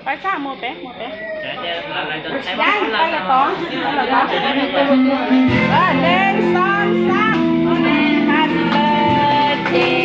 Pab txaj mus pem, mus pem. Pab los tod, pab los tod. Hneev xoo xab, Happy birthday to you.